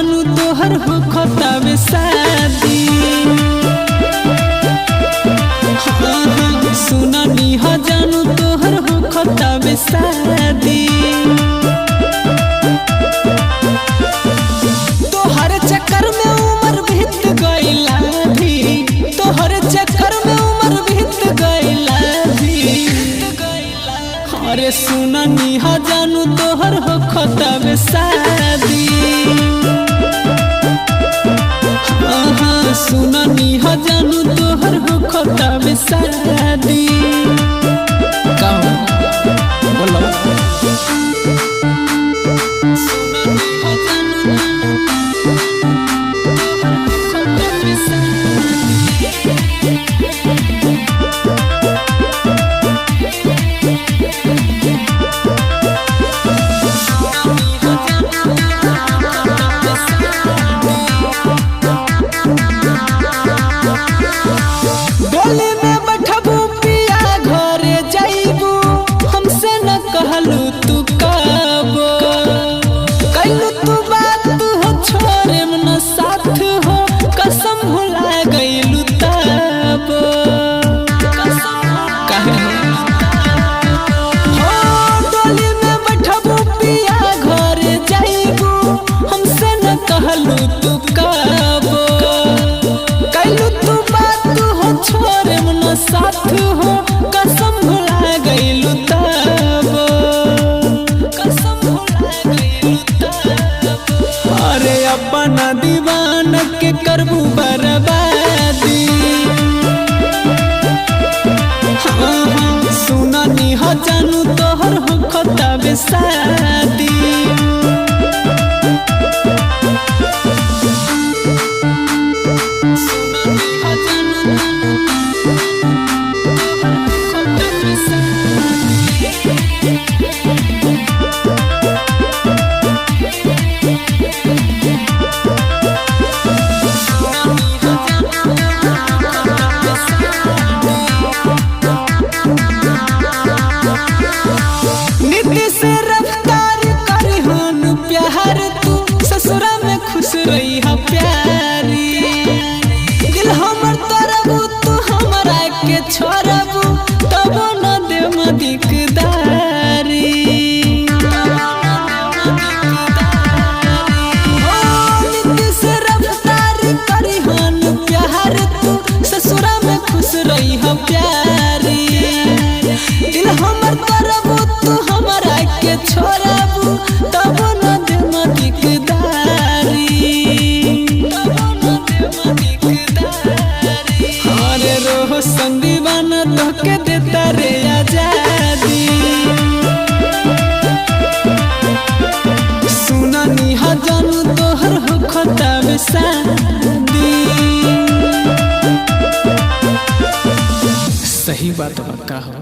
जानू तोहर हो खतावे शादी। हाँ हाँ, सुननी ह जानू तोहर हो खतावे शादी। तोहर चक्कर में उम्र बीत गइला भी, तोहर चक्कर में उम्र बीत गइला भी। अरे सुननी ह जानू तोहर हो खतावे शादी। हाँ हाँ, सुननी ह जानू तोहर हो खतावे शादी। का हो? बोलो। सुननी ह जानू तोहर हो खतावे शादी। डोली में बैठबू पिया घरे जाइबू, हमसे न कहलू तू कबो। कैलू तू बात हो छोड़े न साथ हो, कसम भुला गइलू तब। काहे हो डोली में बैठबू पिया घरे जाइबू, हमसे न कहलू तू कबो। कैलू तू बात हो छोड़े न साथ हो, कसम भुला गइलू तब। कसम भुला गइलू तब। अरे अपना दीवान के करबू बर्बादी। हाँ हाँ, सुननी हो जानू तोहर हो खतावे शादी। सुननी हो जानू तोहर हो खतावे शादी। सुननी हो जानू तोहर हो खतावे शादी। नीति से रफ्तार करिहन प्यार तू, ससुरा में खुश रही हा प्यारी। दिल हमर तरबू तू हमरा के छोड़बू, तब न देम दिकदारी। हो नीति से रफ्तार करिहन प्यार तू, ससुरा में खुश रही हा प्यारी। दिल हमर तरबू तू हमरा के छोड़बू, तब न देम दिकदारी। अरे रोहो संदीवान तोहके देता रे आजादी। सुननी ह जानू तोहर हो खतावे शादी। सही बात बा का हो?